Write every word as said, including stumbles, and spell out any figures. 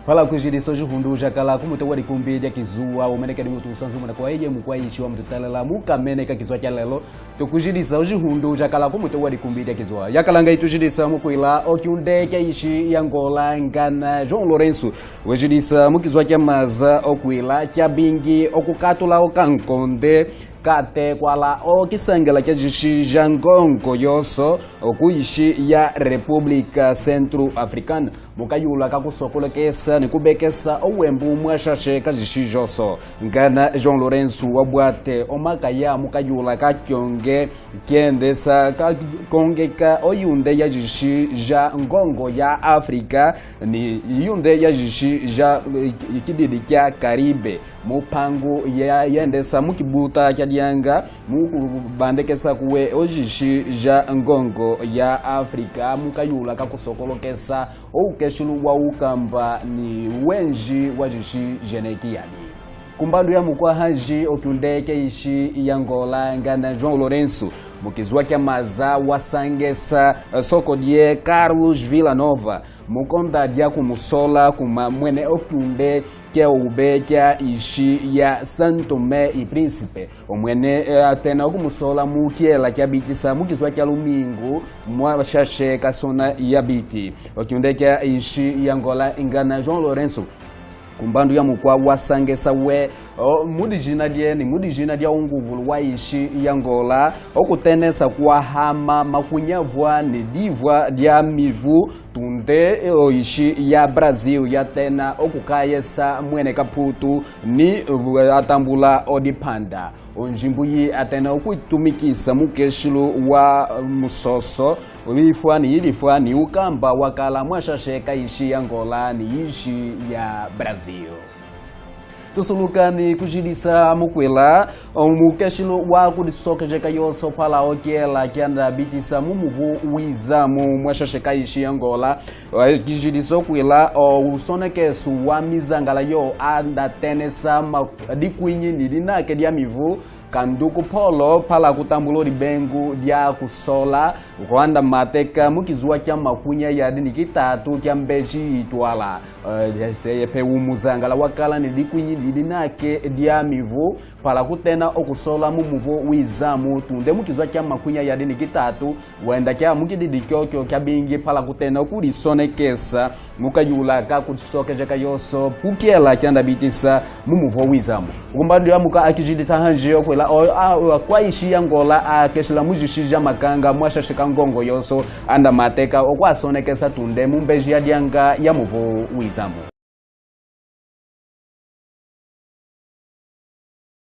Pala kujilisa ojihundu jakala kumuto wa likumbi lya kizuwa, umenekedi mutu usanzu muna kwa eye mukwa ishi wa mututalala mukamene ka kizuwa kya lelo. Tukujilisa ojihundu jakala kumuto wa likumbi lya kizuwa. Yakalanga itujilisa mukwila okiunde kya ishi ya Ngola ngana João Lourenço. Wejilisa mukizuwa kya maza okwila kya bingi okukatula okankonde kate kwala okisangala kya jishi ja ngongo yoso okuishi ya República Centroafricana. Mukayula kakusokolokesa ni kubekesa owembu mwashashe kajishi joso. Ngana João Lourenço wabwate omakaya mukayula kakyonge kyendesa kakongeka oyunde ya jishi ja ngongo ya Afrika ni yunde ya jishi ja, eh, kididi kya Karibe. Mupangu ya yendesa mukibuta kya dianga mukubandekesa kuwe ojishi ja ngongo ya Afrika mukayula kakusokolokesa oukeshulu wa ukamba ni wenji wa jishi jenekiyani. Kumbandu ya mukwa haji okiunde kya ishi ya Ngola ngana João Lourenço mukizuwa kya maza wasangesa, eh, soko dye Carlos Villanova mukonda dya kumusola kuma mwene okiunde kya ube kya ishi ya São Tomé e Príncipe. Omwene, eh, atena okumusola mukiela kya bitisa mukizuwa kya lumingu mwashashe kasona ya biti. Okiunde kya ishi ya Ngola ngana João Lourenço kumbandu ya mukwa wasangesa we, o, mudijina dye ni mudijina dya unguvulu wa ishi ya Ngola okutenesa kwahama makunyavwa ni divwa dya mivu tunde, eh, oishi ya Brazil yatena okukayesa mwene kaputu ni, eh, atambula odipanda. Onjimbu yi atena okwitumikisa mukeshulu wa musoso, lifwa ni yilifwa ni ukamba wakala mwashashe ka ishi ya Ngola ni ishi ya Brazil. Tusuluka ni kujilisa mukwila omukeshulu wa kudisokejeka yoso pala okiela kyanda bitisa mumuvu wizamu mwashashe ka ishi ya Ngola. Kijilisa okwila ousonekesu wa mizangala yo anda tenesa ma-, dikwinyi ni dinake dya mivu. Kanduku Polo pala kutambula odibengu dya kusola kwanda mateka mukizuwa kya makunya yadi ni kitatu kya mbeji itwala. Eh, seye pe umuzangala wakala ni dikwinyi ni dinake dya mivu pala kutena okusola mumuvu wizamu tunde mukizuwa kya makunya yadi ni kitatu. Wenda kya mukididi kyokyo kya bingi pala kutena okulisonekesa mukayula ka kutisokejeka yoso pukiela kyanda bitisa mumuvo wizamu. Ukumbadu ya muka akijidisa hanji okwela o, a, a, kwa ishi ya Ngola akeshila mujishi ja makanga mwashashika ngongo yoso anda mateka okwasonekesa tunde mumbeji ya dianga ya muvo wizamu.